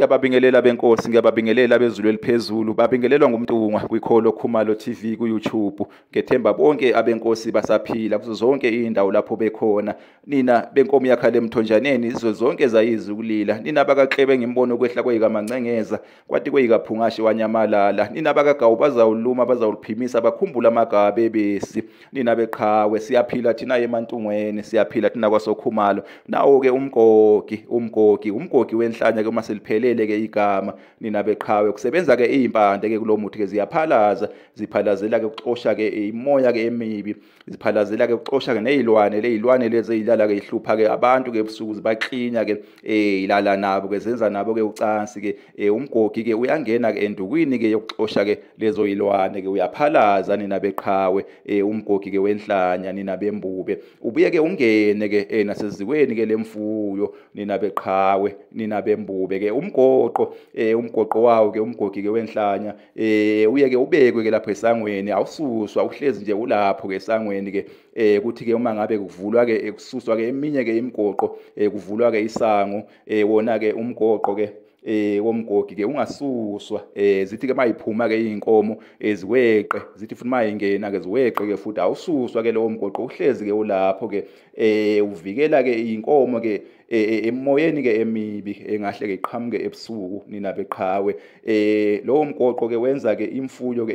Ngiyababingelela benkosi, ngiyababingelela bezulu eliphezulu, babingelelwa ngumntungwa kwiKholo Khumalo TV ku-YouTube. Ngethemba bonke abenkosi basaphila kuzo zonke indawo lapho bekhona. Nina benkomo yakha lemthonjaneni izo zonke zayizi ukulila. Nina bakaXebe ngimbono kwehla kweyikaMancengeza, kwathi kweyikaPhungashi wanyamalala. Nina bakagawu bazawuluma bazawuliphimisa bakhumbula amagabe besi. Nina beqhawe siyaphila thina emantungweni, siyaphila thina kwasokhumalo. Nawo-ke uMgogiwenhlanya ke uma seliphelele ke igama. Nina beqhawe kusebenza ke impande ke kulo muthi ke ziyaphala ziphalazela ke ukuxosha ke imoya ke emibi, ziphalazela ke ukuxosha ke nezilwane lezi ezilala ke ihlupha ke abantu ke ebusuku zibaklinya ke ilala nabo ke zenza nabo ke ucansi ke umgogi ke uyangena ke endukwini ke yokuxosha ke lezo zilwane ke uyaphalaza nina beqhawe umgogi ke wenhlanya nina bembube. Ubuye ke ungene ke nasezikweni ke lemfuyo nina beqhawe nina bembube ke umgoqo wawo ke umgogi ke wenhlanya uye ke ubekwe ke lapho esangweni, awususwa uhlezi nje ulapho ke esangweni ke kuthi ke uma ngabe kuvulwa ke kususwa ke eminye ke imigoqo kuvulwa ke isango wona ke umgoqo ke womgogi ke ungasuswa. Zithi ke mayiphuma ke inkomo eziweqe, zithi futhi mayingena ke ziweqe ke futhi awususwa ke lowo mgoqo uhlezi ke ulapho ke uvikela ke inkomo ke emoyeni ke emibi engahle ke iqhamuke ebusuku nina beqhawe. Lowo mgoqo ke wenza ke imfuyo ke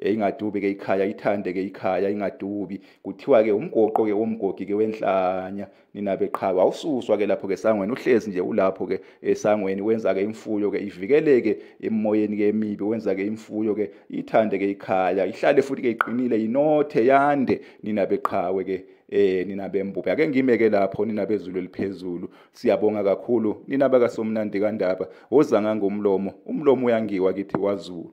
ingadubi ke ikhaya, ithande ke ikhaya ingadubi. Kuthiwa ke umgoqo ke womgogi ke wenhlanya nina beqhawe awususwa ke lapho ke esangweni, uhlezi nje ulapho ke esangweni. Wenza ke imfuyo ke ivikeleke emoyeni ke emibi, wenza ke imfuyo ke ithande ke ikhaya, ihlale futhi ke iqinile inothe yande nina beqhawe ke nina bembube. Ake ngimeke lapho nina bezulu eliphezulu. Siyabonga kakhulu nina bakaSomnandi kaNdaba, woza ngangomlomo, umlomo uyangiwa kithi kwaZulu.